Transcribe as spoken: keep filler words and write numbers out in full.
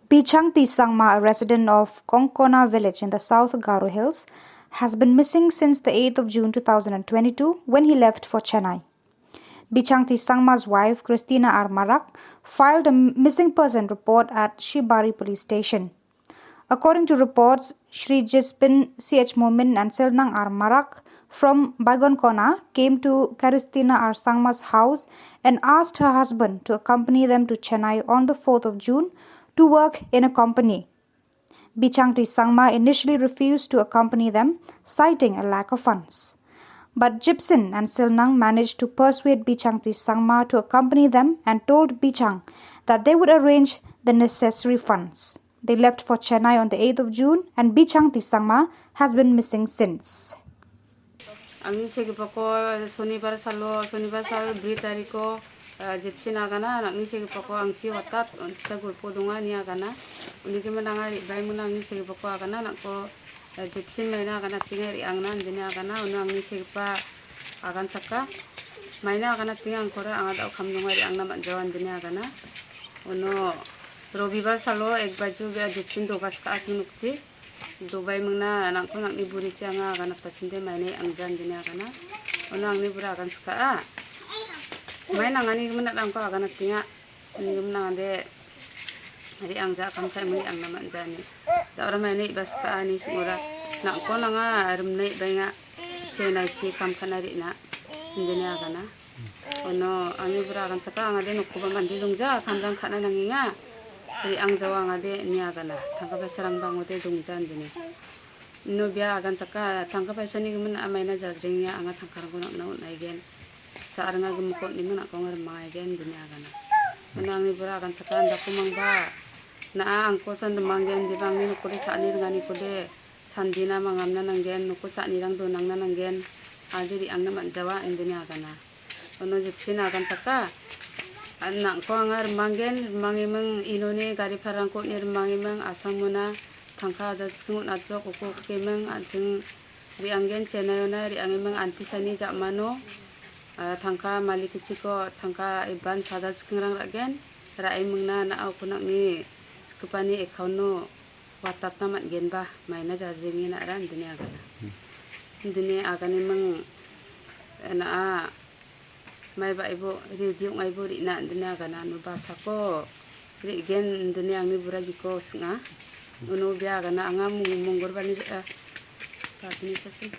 Bichangti Sangma, a resident of Konkona village in the South Garo Hills, has been missing since the eighth of June two thousand twenty-two, when he left for Chennai. Bichangti Sangma's wife, Christina R Marak, filed a missing person report at Shibari Police Station. According to reports, Shri Jispin, C H Momin and Silnang R Marak from Baigonkona came to Christina R Sangma's house and asked her husband to accompany them to Chennai on the fourth of June to work in a company. Bichangti Sangma initially refused to accompany them, citing a lack of funds. But Jipsin and Silnang managed to persuade Bichangti Sangma to accompany them and told Bichang that they would arrange the necessary funds. They left for Chennai on the eighth of June, and Bichangti Sangma has been missing since. Angni segipako sonibar salo, sonibar sal bri tariko, eh, Jipsin agana, angni segipako angchi watat, eh, sagulpo donga ni agana. Unigi menanga ribai muna angni segipako agana, nangko, eh, Jipsin maina agana tinga ri angna, andini agana, uno angni segipa agan saka. Maina agana tinga angkora anga dao kam donga ri angna manjawa andini agana. Uno robibar salo ek baju bia Jipsin dobaska asing nukchi. Dobai mingna nangko nangni burichi anga aganata sinde mainai angja andini agana. Ono angni bura agan sika a. Mai nangani gimin nangko aganat tinga. Ani gimin nangande ari angja kam kai mai angna manja ani. Da ora mainai iba sika ani singora. Nangko nanga rimnai bainga chenai chi kam kana rina. Indini agana. Ono angni bura agan saka angade nokkoba mande dongja, kamjang kana nangenga. Ri angjawa angade ni agana. Tangka paisarangba angode dongja andini. Ino bia agan saka tangka paisani gimin amaina jajrenga anga tangkarangko nangna on·aigen. Cha·ringa gimikko on·imin nangko anga rimang aigen dini agana. Ono angni bura agan saka andako mangba. Na·a angko san rimanggen, diba angni nokode cha·ani ringaniko de. Sandina mangamna nanggen, noko cha·anirang donangna nanggen, ade re·angna man·jawa, indini agana. Ono Jipsin agan saka, an nangko anga rimanggen, rimangeming inoni gari parangko on·e rimangeming, asangmona tangka adal sking on·achok, uko ukeming, an·ching re·anggen, Chennaiona re·angeming, antisani ja·mano, ah, tangka malikichiko, tangka iban sadal skingrang ra·gen, ra·emingna na·a uko nang·ni chikgipani account-o watatna man·genba maina jajrenge na·ra indine agana. Indine aganiming na·a mai ba·ibo redi ong·aibo re·na indine agana. Ano basako re·gen indine angni bura biko sing·a. Uno bia agana anga mong-, monggorbani, a, patni sachim.